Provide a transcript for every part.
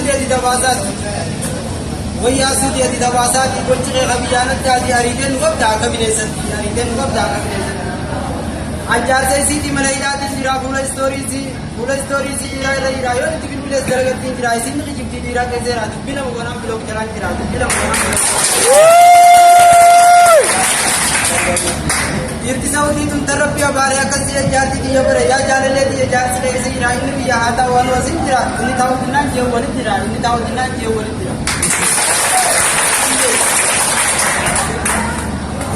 suuti ati dabaasaati. Wayyaa suuti ati dabaasaati gochi kee kabiyyaanatti ati ariitee nu qabda akka bineensatti ariitee nu qabda akka bineensatti. Anjaarsa isiitii mana hidhaatiin jira fuula istooriisii fuula istooriisii dhiiraa irra jira yoo itti bilbilees garagaltiin jira isin ni kijibdii dhiiraa keesseera dubbii lama gonaan bilook jalaan jira dubbii lama gonaan bilook. Dhiirti Saawudii tun tarrabbii abaaree akkas jedhe jaarti kiyya bare yaa jaalallee kiyya jaarsi keessa jira inni biyya haa ta'u waan wasin jira inni taa'u dinnaan jee walit jira inni taa'u dinnaan jee walit jira.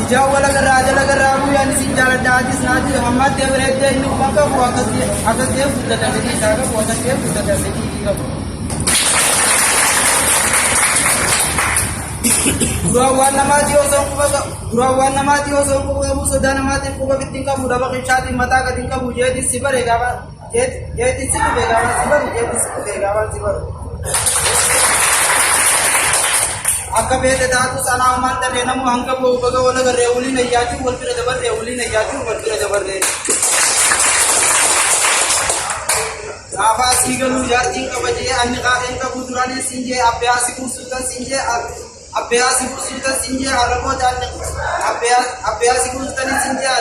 Ijaan wal agarraa jala garraa guyyaan isin jaaladha atis naati hammaatti bareeddee inni kuma qabu akkas akkas jee guddata fedhii isaa qabu akkas jee guddata fedhii isaa qabu. Duraan waan namaatii osoo quba duraan waan namaatii osoo quba qabu sodaa namaatiin quba bittiin qabu dhaba qishaatiin mataa gadi hin qabu jeetiin si bare gaafa jeetiin si dhufe gaafa si baru jeetiin si dhufe gaafa si baru. Akka beete taatu sanaa homaan tarree namu hanga ba'u baga wal agarree waliin ayyaachuu wal bira dabarree waliin ayyaachuu wal bira dabarree. Gaafa asii galuu jaartiin qaba jee anni qaaqeen qabu duraan siin jee abbee asii kuusuutan siin jee abbee asii kuusuutan siin jee arraboota anni abbee asii kuusuutan siin jee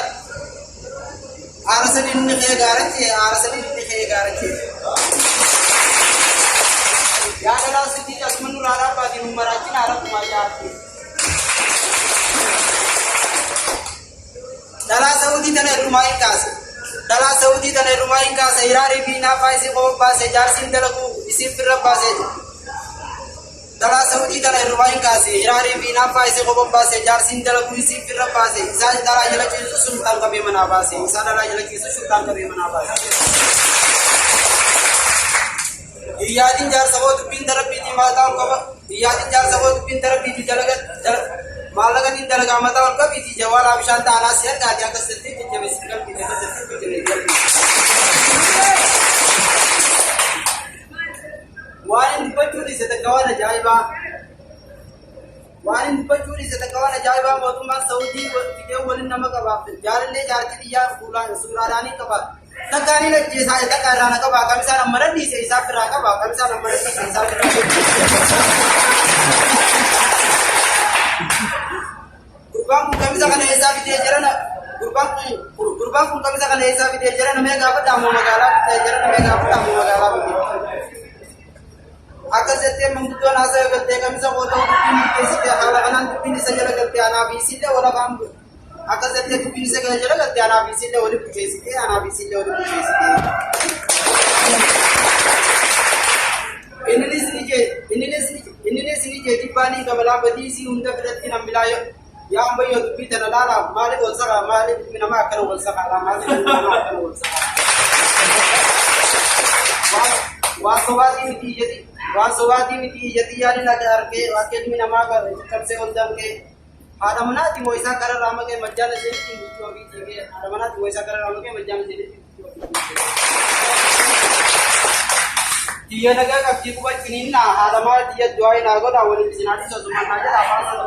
aara sadiin inni kee gaarachi aara sadiin inni kee gaarachi. Yaa dhalaa sitii asuma nurraa dhaabbaatiin nu maraachin aara kumaa jaarti. Dhalaa Saudii tana irrumaa hin kaase. Dhalaa Saudii tana irrumaa hin kaase. Hiraarii fi naafaa isii qofa baase. Jaarsiin dalaguu isii firra baase. Dhalaa Saudii tana irrumaa hin kaase. Hiraarii fi naafaa isii qofa baase. Jaarsiin dalaguu isii firra baase. Isaa dhalaa jala ciisu sultaan qabee manaa baase. Isaa dhalaa jala ciisu sultaan qabee manaa baase. Iyyaatiin jaarsa koo dubbiin darabbiitii maataa ol qaba. Iyyaatiin jaarsa koo dubbiin darabbiitii dalaga maallaqatiin dalagaa mataa ol qabiitii jawaalaa bishaan ta'anaa si argaati akka sirrii jajjabeessi qalbii akka sirrii jajjabeessi qalbii. Waan hin dubbachuu dhiise takka waan ajaa'ibaa. Waan hin dubbachuu dhiise takka waan ajaa'ibaa mootummaan Saawudii fidee waliin nama qabaaf jaalallee jaartii biyyaa suuraadhaanii qabaat. Takka ni ajjeesaa takka irraa na qabaa kamisaan amma dhiise isaaf irraa qabaa kamisaan amma dhiise isaaf irraa qabaa. Gurbaan kun kamisa kana eessaa fidee jirana gurbaan kun kamisa kana eessaa fidee jirana mee gaafadha ammoo magaalaa fidee jirana mee gaafadha ammoo magaalaa fidee. Akkas jettee manguddoon haasa'e galtee kamisa qootoo dubbiin murteessitee haala kanaan dubbiin isa jala galtee anaa fi isillee wal afaan akkas jettee dubbiin isa jala galtee anaa fi isillee walitti bukeessitee anaa fi isillee walitti bukeessitee. Inninis ni jee inninis inninis ni jee jibbaanii gabalaa badii isii hunda biratti nan bilaa yaa ambayyoo dubbii tana laala maaliif wal saqaa maaliif ilmi namaa akkana wal saqaa maaliif ilmi namaa akkana wal saqaa. Waan sobaatii miti iyyati waan sobaatii miti iyyati yaadin akka argee akka ilmi namaa caccabsee ol danqee haadha manaati moo isaa gara raamaqee majjaana seenitti bulchuu ofii diigee haadha manaati moo isaa gara raamaqee majjaana seenitti bulchuu ofii diigee. Tiyya nagaa qabdii quba ciniinnaa haadha manaa tiyya du'aa naa godhaa waliin isin haa dhiisu osuma naa jedha afaan sana.